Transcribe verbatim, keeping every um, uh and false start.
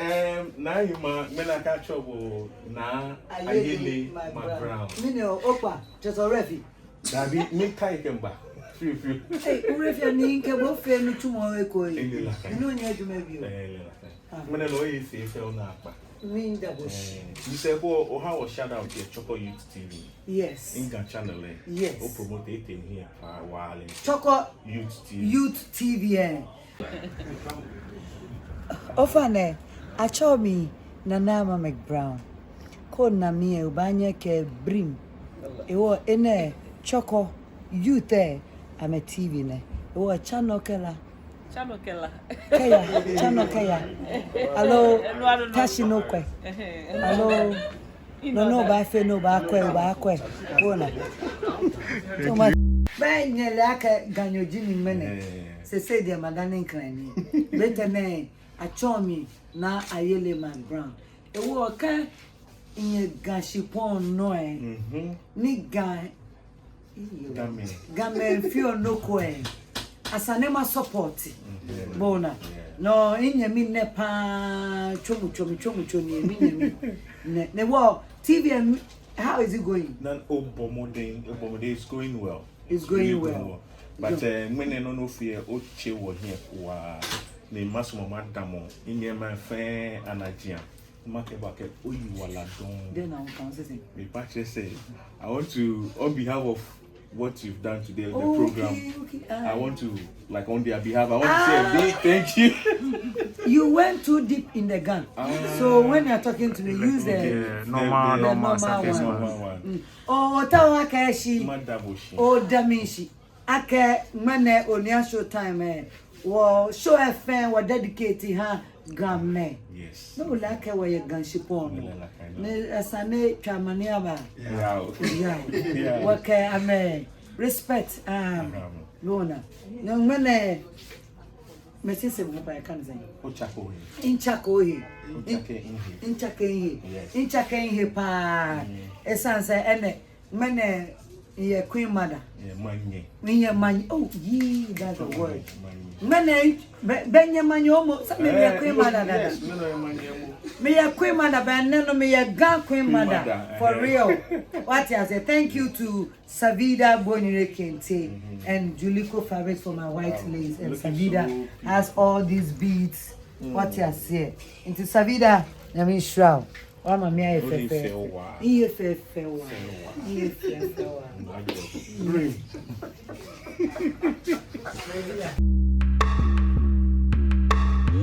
Em, Naa Ayuma, ŋmɛnɛ akɛtsɛɔ bo Naa Ayele McBrown. Mɛni o, okpa, just already. Dabi, mikai kɛmiiba. Fioo, fioo. Ei, orefi ni kɛ bo fee nitsumɔ eko ei. Ele nakai. Minu nyɛ jumɛn biɔ. Eh, ele nakai. Ah. Ŋmɛnɛ lɛ oyi fɛfɛo naakpa. Miida bo shi. Eh, misɛɛ ko oha wɔ shout out yɛ Chorkor Youth T V. Yes. Ga channel lɛ. Yes. O promote etee mli hiɛ paa waa lɛ. Chorkor Youth T V. Youth T V, eh. Ofainɛ, atsɛɔ mi Nana Ama McBrown. Kɛ ona mi lɛ, obaanyɛ okɛɛ Brim. Ehewɔ enɛ Chorkor Youth lɛ amɛ T V nɛ. Ehewɔ tsa nɔ kɛya. Tsa nɔ kɛya. Kɛya, tsa nɔ kɛya. Aloo, ta shi ni okwɛ. Ɛhɛɛ. Aloo, nɔ ni obaafee ni obaakwɛ, obaakwɛ. Ona. Toma. Bɛ nyɛle akɛ Ganyo ji mi ŋmɛnɛ. Ɛhɛɛ. Sɛsɛ diɛ mada ni ŋkra ni. Bɛ tɛŋŋ atsɛɔ mi Naa Ayele McBrown. Ehewɔ kɛ miyɛ Ga shikpɔŋ nɔ lɛ, mhm, ni Ga, Gamɛi, Gamɛi feɔ nɔ ko lɛ, esa ni ma support. Mhm. Bo ona. Yeah. No, minyɛmi nɛ paa, tsomu, tsomu, tsomu, tsomu, minyɛmi nɛ. Nɛ, nɛ wɔ, T V M, how is it going? Naa, obɔ mɔdɛŋ, obɔ mɔdɛŋ, it's going well. It's going well. But, eh, ŋmɛnɛ nɔ ni ofee lɛ, otsɛ wɔ hiɛ waa. Ni masumɔ madamɔ minyɛmimɛi fɛɛ anajiaŋ. Makɛɛ bo akɛ oyiwaladɔŋŋ. Then I will come say, say. Mipatse sɛ, I want to, on behalf of what you've done today on the program, okay, okay, I want to, like, on their behalf, I want to say a big thank you. You went too deep in the Ga. Ah. So when you are talking to me, use the, yeah, normal, the normal, normal surface one. Normal one. Mm. O, otao akɛ shi. Mada bo shi. Oda mi shi. Akɛ ŋmɛnɛ Onua Showtime lɛ, wɔ show lɛ fɛɛ wɔ dedicate ha Gamɛi. Yes. Ni ole akɛ wɔyɛ Ga shikpɔŋ nɔ. Ni esa ni tswa mani aba. Yeah. Yeah. Yeah. Wɔkɛ amɛ respect, ah, aha, bo ona. Ni ŋmɛnɛ, mɛi sɛɛ sɛɛ mɔ pa yɛ kan sɛɛ. Otsake ohe. Mitsake ohe. Otsake mihe. Mitsake mihe. Yes. Mitsake mihe paa. Mm. Esan sɛ enɛ. Ŋmɛnɛ miyɛ Queen Mother. Yeah, manyɛ. Miyɛ manyɛ. Oh, yee, that's the word. Manyɛ. Ŋmɛnɛ, bɛ, bɛ nyɛ manyɛ omo, sɛ mi, eh, miyɛ Queen Mother dada. Yes, ŋmɛnɛ manyɛ omo. Miyɛ Queen Mother, bɛ nɛɛ nɔ miyɛ Ga Queen Mother. Queen Mother, for real. What I say, thank you to Savida Bonyire Kente, mm-hmm, and Juliko Fabrics for my white lace. And Savida has all these beads. What I say. Nti Savida, Nyame nhyira wo. Wama me ayɛ fɛfɛɛfɛ. Miye fɛfɛɛfɛ waa. Miye fɛfɛɛfɛ waa.